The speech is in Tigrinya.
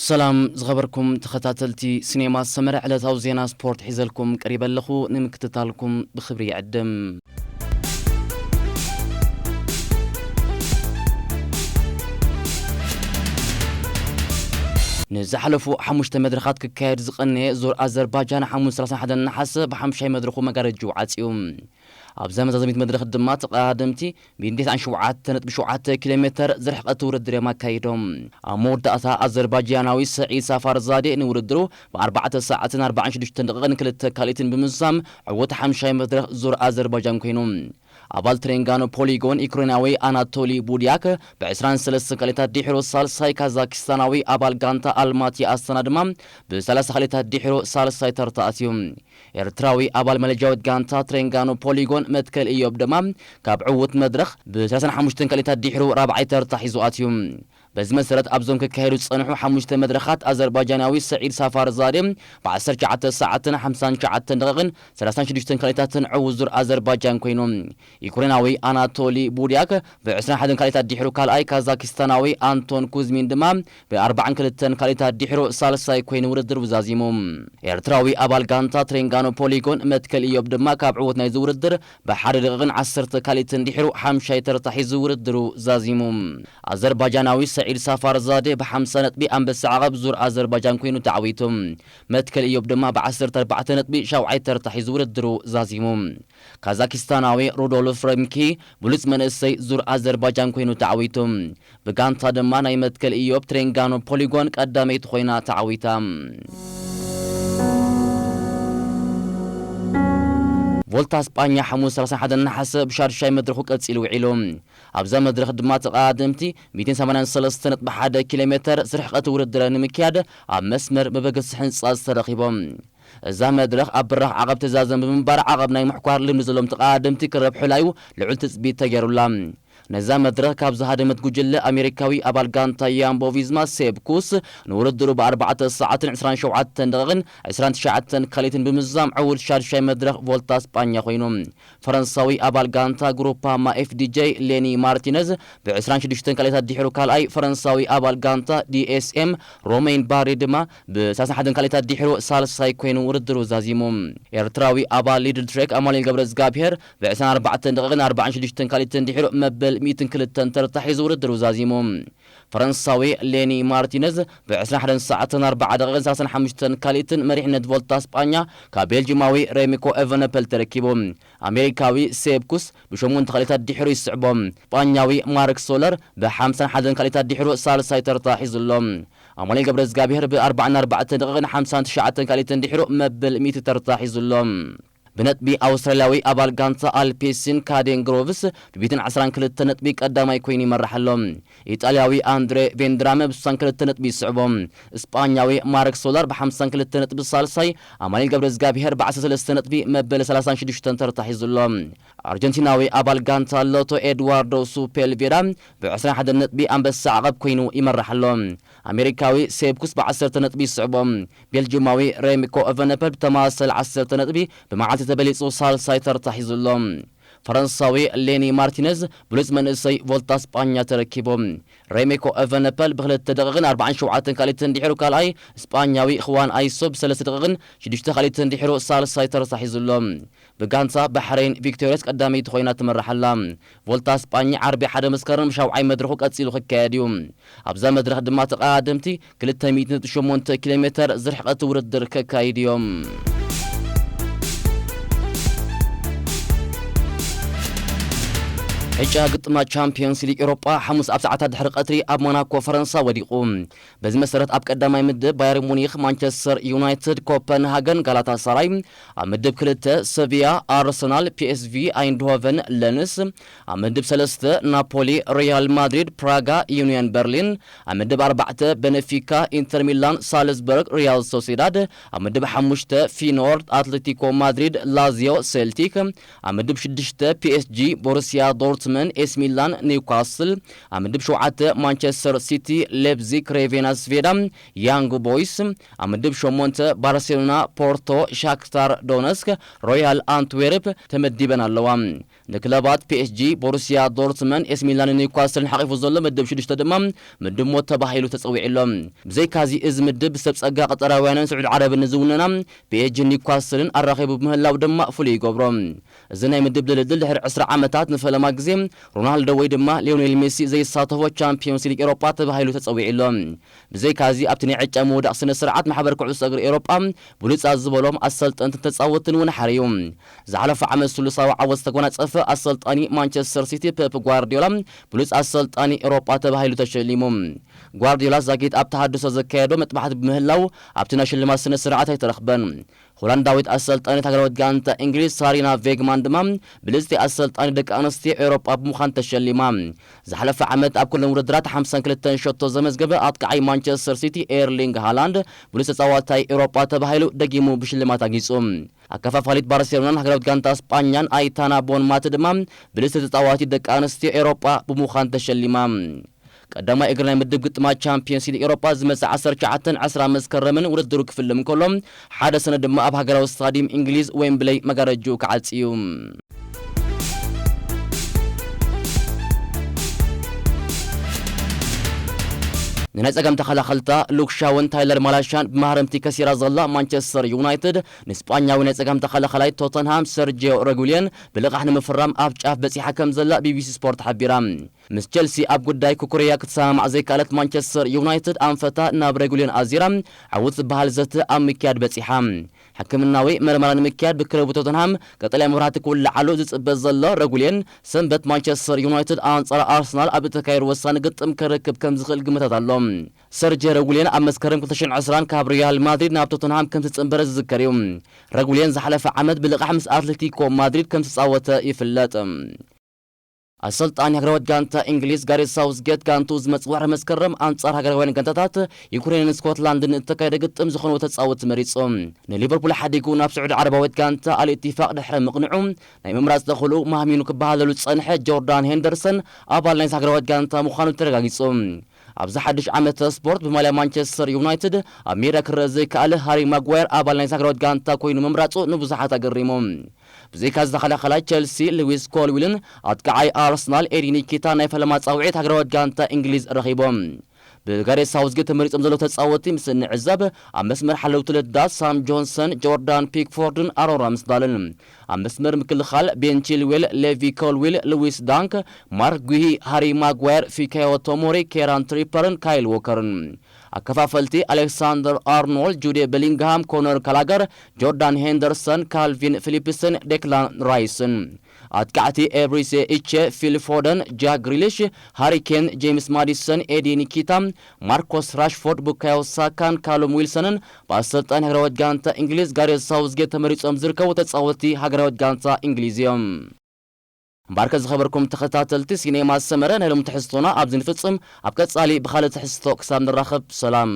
ሰላም ዝኸበርኩም ተኸታተልቲ ሲኔማ ሰመረ፣ ዕለታዊ ዜና ስፖርት ሒዘልኩም ቀሪበ ኣለኹ። ንምክትታልኩም ብኽብሪ ይዕድም። ንዝሓለፉ ሓሙሽተ መድረኻት ክካየድ ዝቐነየ ዙር ኣዘርባጃን ሓሙስ ሰላሳ ሓደን ነሓሰ ብሓምሻይ መድረኹ መጋረጅኡ ዓጽዩ። ኣብዛ መዛዘሚት መድረኽ ድማ ተቐዳደምቲ ብኢንዴት ዓን ሸውዓተ ነጥቢ ሸውዓተ ኪሎ ሜተር ዝርሕቐት ውድድር እዮም ኣካይዶም። ኣብ መወዳእታ ኣዘርባጃናዊ ሰዒድ ሳፋርዛዴ ንውድድሩ ብኣርባዕተ ሰዓትን ኣርባዓን ሽዱሽተን ደቂቕን ክልተ ካልኢትን ብምዝዛም ዕዉት ሓምሻይ መድረኽ ዙር ኣዘርባጃን ኮይኑ። ኣባል ትሬንጋኖ ፖሊጎን ዩክሬናዊ ኣናቶሊ ቡድያክ ብዕስራን ሰለስተን ካልኢታት ድሒሩ ሳልሳይ፣ ካዛኪስታናዊ ኣባል ጋንታ ኣልማቲ ኣስታና ድማ ብሰላሳ ካልኢታት ድሒሩ ሳልሳይ ተርታ ኣትዩ። ኤርትራዊ ኣባል መለጃዊት ጋንታ ትሬንጋኖ ፖሊጎን መትከል ኢዮብ ድማ ካብ ዕዉት መድረኽ ብሰላሳን ሓሙሽተን ካልኢታት ድሒሩ ራብዓይ ተርታ ሒዙ ኣትዩ። በዚ መሰረት ኣብዞም ክካየዱ ዝጸንሑ ሓሙሽተ መድረኻት ኣዘርባጃናዊ ሰዒድ ሳፋርዛዴ ብዓሰርተ ትሽዓተ ሰዓትን ሓምሳን ትሽዓተን ደቂቕን ሰላሳን ሽዱሽተን ካልኢታትን ዕዉት ዙር ኣዘርባጃን ኮይኑ፣ ዩክሬናዊ ኣናቶሊ ቡድያክ ብዕስራን ሓደን ካልኢታት ድሒሩ ካልኣይ፣ ካዛኪስታናዊ ኣንቶን ኩዝሚን ድማ ብኣርባዓን ክልተን ካልኢታት ድሒሩ ሳልሳይ ኮይኑ ውድድሩ ዛዚሙ። ኤርትራዊ ኣባል ጋንታ ትሬንጋኖ ፖሊጎን መትከል ኢዮብ ድማ ካብ ዕዉት ናይዚ ውድድር ብሓደ ደቂቕን ዓሰርተ ካልኢትን ድሒሩ ሓምሻይ ተርታ ሒዙ ውድድሩ ዛዚሙ። ኣዘርባጃናዊ ሰዒድ ሳፋርዛዴ ብሓምሳ ነጥቢ ኣንበሳ ዓቐብ ዙር ኣዘርባጃን ኮይኑ ተዓዊቱ። መትከል ኢዮብ ድማ ብዓሰርተ ኣርባዕተ ነጥቢ ሻውዓይ ተርታ ሒዙ ውድድሩ ዛዚሙ። ካዛኪስታናዊ ሩዶልፍ ረምኪ ብሉጽ መንእሰይ ዙር ኣዘርባጃን ኮይኑ ተዓዊቱ። ብጋንታ ድማ ናይ መትከል ኢዮብ ትሬንጋኖ ፖሊጎን ቀዳመይቲ ኮይና ተዓዊታ። ቮልታ ስጳኛ ሓሙስ ሰላሳ ሓደን ነሓሰ ብሻድሻይ መድረኹ ቀጺሉ ውዒሉ። ኣብዛ መድረኽ ድማ ተቐዳደምቲ ሚእትን ሰማንያን ሰለስተን ነጥቢ ሓደ ኪሎ ሜተር ዝርሕቐት ውድድር ንምክያድ ኣብ መስመር መበገሲ ህንጻ ዝተረኺቦም። እዛ መድረኽ ኣብ ብራኽ ዓቐብ ትዛዘም ብምንባር፣ ዓቐብ ናይ ምሕኳር ልምዲ ዘሎም ተቐዳደምቲ ክረብሑላ እዩ ልዑል ትጽቢት ተገይሩላ። ነዛ መድረኽ ካብ ዝሃደመት ጉጅለ ኣሜሪካዊ ኣባል ጋንታ ያምቦ ቪዝማ ሴብ ኩስ ንውድድሩ ብኣርባዕተ ሰዓትን ዕስራን ሸውዓተን ደቂቕን ዕስራን ትሽዓተን ካልኢትን ብምዝዛም ዕዉት ሻድሻይ መድረኽ ቮልታ ስጳኛ ኮይኑ። ፈረንሳዊ ኣባል ጋንታ ግሩፓማ ኤፍዲጄ ሌኒ ማርቲነዝ ብዕስራን ሽዱሽተን ካልኢታት ድሒሩ ካልኣይ፣ ፈረንሳዊ ኣባል ጋንታ ዲኤስኤም ሮሜን ባሪ ድማ ብሰላሳን ሓደን ካልኢታት ድሒሩ ሳልሳይ ኮይኑ ውድድሩ ዛዚሙ። ኤርትራዊ ኣባል ሊድል ትሬክ ኣማኑኤል ገብረ እግዚኣብሔር ብዕስራን ኣርባዕተን ደቂቕን ኣርባዓን ሽዱሽተን ካልኢትን ድሒሩ መበል ሚእትን ክልተን ተርታ ሒዙ ውድድሩ ዛዚሙ። ፈረንሳዊ ሌኒ ማርቲነዝ ብዕስራን ሓደን ሰዓትን ኣርባዓ ደቂቕን ሰላሳን ሓሙሽተን ካልኢትን መሪሕነት ቮልታ ስጳኛ ካብ ቤልጂማዊ ሬሚኮ ኤቨነፐል ተረኪቡ። ኣሜሪካዊ ሴብ ኩስ ብሸሞንተ ካልኢታት ድሒሩ ይስዕቦ። ስጳኛዊ ማርክ ሶለር ብሓምሳን ሓደን ካልኢታት ድሒሩ ሳልሳይ ተርታ ሒዙ ኣሎ። ኣማኑኤል ገብረ እግዚኣብሔር ብኣርባዓን ኣርባዕተን ደቂቕን ሓምሳን ትሽዓተን ካልኢትን ድሒሩ መበል ሚእቲ ተርታ ሒዙ ኣሎ። ብነጥቢ ኣውስትራልያዊ ኣባል ጋንታ ኣልፔሲን ካዴን ግሮቭስ ብሚእትን ዓስራን ክልተ ነጥቢ ቀዳማይ ኮይኑ ይመርሕ ኣሎ። ኢጣልያዊ ኣንድሬ ቬንድራመ ብስሳን ክልተ ነጥቢ ይስዕቦ። እስጳኛዊ ማርክ ሶላር ብሓምሳን ክልተ ነጥቢ ሳልሳይ፣ ኣማኑኤል ገብረ እግዚኣብሔር ብዓሰርተ ሰለስተ ነጥቢ መበል ሰላሳን ሽዱሽተን ተርታ ሒዙ ኣሎ። ኣርጀንቲናዊ ኣባል ጋንታ ሎቶ ኤድዋርዶ ሱፔልቬራ ብዕስራን ሓደን ነጥቢ ኣንበሳ ዓቐብ ኮይኑ ይመርሕ ኣሎ። ኣሜሪካዊ ሴብኩስ ብዓሰርተ ነጥቢ ይስዕቦ። ቤልጂማዊ ሬሚኮ ኤቨነፐል ብተመሳሳሊ ዓሰርተ ነጥቢ ብመዓልቲ ተበሊጹ ሳልሳይ ተርታ ሒዙ ኣሎ። ፈረንሳዊ ሌኒ ማርቲነዝ ብሉጽ መንእሰይ ቮልታ ስጳኛ ተረኪቡ። ሬሚኮ ኤቨነፐል ብክልተ ደቂቕን ኣርባዓን ሸውዓተን ካልኢትን ድሒሩ ካልኣይ፣ ስጳኛዊ ኽዋን ኣይሶ ብሰለስተ ደቂቕን ሽዱሽተ ካልኢትን ድሒሩ ሳልሳይ ተርታ ሒዙ ኣሎ። ብጋንታ ባሕረይን ቪክቶሪያስ ቀዳመይቲ ኮይና ትመርሕ ኣላ። ቮልታ ስጳኛ ዓርቢ ሓደ መስከረም ሻውዓይ መድረኹ ቀጺሉ ክካየድ እዩ። ኣብዛ መድረኽ ድማ ተቐዳደምቲ ክልተ ሚእቲ ነጥቢ ሸሞንተ ኪሎ ሜተር ዝርሕቐት ውድድር ከካይዱ እዮም። ዕጫ ግጥማት ቻምፒዮንስ ሊግ ኤውሮጳ ሓሙስ ኣብ ሰዓታት ድሕሪ ቀትሪ ኣብ ሞናኮ ፈረንሳ ወዲቑ። በዚ መሰረት ኣብ ቀዳማይ ምድብ ባየር ሙኒኽ፣ ማንቸስተር ዩናይትድ፣ ኮፐንሃገን፣ ጋላታሳራይ፣ ኣብ ምድብ ክልተ ሰቪያ፣ ኣርሰናል፣ ፒኤስቪ ኣይንድሆቨን፣ ለንስ፣ ኣብ ምድብ ሰለስተ ናፖሊ፣ ሪያል ማድሪድ፣ ፕራጋ፣ ዩኒየን በርሊን፣ ኣብ ምድብ ኣርባዕተ ቤነፊካ፣ ኢንተር ሚላን፣ ሳልዝበርግ፣ ሪያል ሶሲዳድ፣ ኣብ ምድብ ሓሙሽተ ፊኖርድ፣ ኣትሌቲኮ ማድሪድ፣ ላዚዮ፣ ሴልቲክ፣ ኣብ ምድብ ሽዱሽተ ፒኤስጂ፣ ቦሩሲያ ዶርትሙንድ፣ ዶርትመን፣ ኤስ ሚላን፣ ኒውካስል፣ ኣብ ምድብ ሸውዓተ ማንቸስተር ሲቲ፣ ሌፕዚግ፣ ክሬቬና ስቬዳ፣ ያንግ ቦይስ፣ ኣብ ምድብ ሸሞንተ ባርሴሎና፣ ፖርቶ፣ ሻክታር ዶነስክ፣ ሮያል ኣንትዌርፕ ተመዲበን ኣለዋ። ንክለባት ፒ ኤስ ጂ፣ ቦሩሲያ ዶርትመን፣ ኤስ ሚላን፣ ኒውካስልን ሓቂፉ ዘሎ ምድብ ሽዱሽተ ድማ ምድብ ሞት ተባሂሉ ተጸዊዑ ኣሎ። ብዘይካዚ እዚ ምድብ ብሰብ ጸጋ ቀጠራውያንን ስዑዲ ዓረብን ንዝውነና ፒ ኤስ ጂ ኒውካስልን ኣራኺቡ ብምህላው ድማ ፍሉይ ይገብሮ። እዚ ናይ ምድብ ድልድል ድሕሪ ዕስራ ዓመታት ንፈለማ ግዜ ሮናልዶ ወይ ድማ ሊዮኔል ሜሲ ዘይሳተፎ ቻምፒዮንስ ሊግ ኤውሮጳ ተባሂሉ ተጸዊዑ ኣሎ። ብዘይካዚ ኣብቲ ናይ ዕጫ ምውዳቕ ስነ ስርዓት ማሕበር ኩዕሶ እግሪ ኤውሮጳ ብሉጻት ዝበሎም ኣሰልጠንትን ተጻወትን እውን ሓርዩ። ዝሓለፈ ዓመት ስሉሳዊ ዓወት ዝተጎናጸፈ ኣሰልጣኒ ማንቸስተር ሲቲ ፔፕ ጓርዲዮላ ብሉጽ ኣሰልጣኒ ኤውሮጳ ተባሂሉ ተሸሊሙ። ጓርዲዮላ ዛጊት ኣብ ተሃድሶ ዘካየዶ መጥባሕቲ ብምህላው ኣብቲ ናይ ሽልማት ስነ ስርዓት ኣይተረኽበን። ሆላንዳዊት ኣሰልጣኒት ሃገራዊት ጋንታ እንግሊዝ ሳሪና ቬግማን ድማ ብልጽቲ ኣሰልጣኒ ደቂ ኣንስትዮ ኤውሮጳ ብምዃን ተሸሊማ። ዝሓለፈ ዓመት ኣብ ኩለን ውድድራት ሓምሳን ክልተን ሸቶ ዘመዝገበ ኣጥቃዓይ ማንቸስተር ሲቲ ኤርሊንግ ሃላንድ ብሉጽ ተጻዋታይ ኤውሮጳ ተባሂሉ ደጊሙ ብሽልማት ኣጊጹ። ኣከፋፋሊት ባርሴሎናን ሃገራዊት ጋንታ ስጳኛን ኣይታና ቦንማት ድማ ብልጽቲ ተጻዋቲት ደቂ ኣንስትዮ ኤውሮጳ ብምዃን ተሸሊማ። ቀዳማይ እግሪ ናይ ምድብ ግጥማ ቻምፒዮንስ ሊግ ኤውሮጳ ዝመጽእ ዓሰርተ ትሽዓተን ዕስራን መስከረምን ውድድሩ ክፍልም እንከሎ፣ ሓደ ሰነ ድማ ኣብ ሃገራዊ ስታዲየም እንግሊዝ ዌምብለይ መጋረጅኡ ክዓጽ እዩ። ንናይ ጸገም ተኸላኸልታ ሉክ ሻውን ታይለር ማላሻን ብማህረምቲ ከሲራ ዘላ ማንቸስተር ዩናይትድ፣ ንስጳኛዊ ናይ ጸገም ተኸላኸላይ ቶተንሃም ሰርጂዮ ረጉልየን ብልቓሕ ንምፍራም ኣብ ጫፍ በጺሓ ከም ዘላ ቢ ቢ ሲ ስፖርት ሓቢራ። ምስ ቸልሲ ኣብ ጉዳይ ኩኩሬያ ክትሰማማዕ ዘይከኣለት ማንቸስተር ዩናይትድ ኣንፈታ ናብ ረጉልየን ኣዚራ፣ ዕዉት ዝበሃል ዘተ ኣብ ምክያድ በጺሓ። ሕክምናዊ መርመራ ንምክያድ ብክለቡ ቶተንሃም ቀጠልያ መብራህቲ ክውልዓሉ ዝጽበ ዘሎ ረጉልየን፣ ሰንበት ማንቸስተር ዩናይትድ ኣንጻር ኣርሰናል ኣብ እተካየዱ ወሳኒ ግጥም ክርክብ ከም ዝኽእል ግምታት ኣሎ። ሰርጀ ረጉልየን ኣብ መስከረም ክልተ ሽሕን ዕስራን ካብ ሪያል ማድሪድ ናብ ቶተንሃም ከም ዝጽንበረ ዝዝከር እዩ። ረጉልየን ዝሓለፈ ዓመት ብልቓሕ ምስ ኣትሌቲኮ ማድሪድ ከም ዝተጻወተ ይፍለጥ። ኣሰልጣኒ ሃገራዊት ጋንታ እንግሊዝ ጋሬት ሳውዝጌት፣ ጋንቱ ዝመጽእ ወርሒ መስከረም ኣንጻር ሃገራውያን ጋንታታት ዩክሬንን ስኮትላንድን እተካየደ ግጥም ዝኾኑ ተጻወትቲ መሪጹ። ንሊቨርፑል ሓዲጉ ናብ ስዑዲ ዓረባዊት ጋንታ ኣል ኢቲፋቅ ድሕሪ ምቕንዑ፣ ናይ ምምራጽ ተኽእሎ ማህሚኑ ክበሃለሉ ዝጸንሐ ጆርዳን ሄንደርሰን ኣባል ናይዛ ሃገራዊት ጋንታ ምዃኑ ተረጋጊጹ። ኣብዚ ሓድሽ ዓመተ ስፖርት ብማልያ ማንቸስተር ዩናይትድ ኣብ ሜዳ ክረአ ዘይከኣለ ሃሪ ማጓየር ኣባል ናይዛ ሃገራዊት ጋንታ ኮይኑ ምምራጹ ንብዙሓት ኣገሪሙ። ብዘይካዚ ተኸላኸላይ ቸልሲ ሉዊስ ኮልዊልን ኣጥቃዓይ ኣርሰናል ኤዲ ኒኪታ ናይ ፈለማ ጻውዒት ሃገራዊት ጋንታ እንግሊዝ ረኺቦም። ብጋሬት ሳውዝጌት ተመሪጾም ዘለዉ ተጻወትቲ ምስ እንዕዘብ፣ ኣብ መስመር ሓለውቲ ልዳት ሳም ጆንሰን፣ ጆርዳን ፒክፎርድን ኣሮን ራምስዳልን፣ ኣብ መስመር ምክልኻል ቤን ቺልዌል፣ ሌቪ ኮልዊል፣ ሉዊስ ዳንክ፣ ማርክ ጉሂ፣ ሃሪ ማጓየር፣ ፊካዮ ቶሞሪ፣ ኬራን ትሪፐርን ካይል ዎከርን፣ ኣከፋፈልቲ ኣሌክሳንደር ኣርኖልድ፣ ጁዴ ቤሊንግሃም፣ ኮነር ካላገር፣ ጆርዳን ሄንደርሰን፣ ካልቪን ፊሊፕስን ዴክላን ራይስን። ኣጥቃዕቲ ኤብሪሴ ኢቼ፣ ፊል ፎደን፣ ጃክ ግሪሊሽ፣ ሃሪ ኬን፣ ጄምስ ማዲሰን፣ ኤዲ ኒኪታ፣ ማርኮስ ራሽፎርድ፣ ቡካዮ ሳካን ካሉም ዊልሰንን ብኣሰልጣኒ ሃገራዊት ጋንታ እንግሊዝ ጋሬት ሳውዝጌት ተመሪጾም ዝርከቡ ተጻወትቲ ሃገራዊት ጋንታ እንግሊዝ እዮም። እምበኣርከ ዝኸበርኩም ተኸታተልቲ ሲኔማ ሰመረ፣ ናይ ሎሚ ትሕዝቶና ኣብዚ ንፍጽም። ኣብ ቀጻሊ ብኻልእ ትሕዝቶ ክሳብ ንራኸብ፣ ሰላም።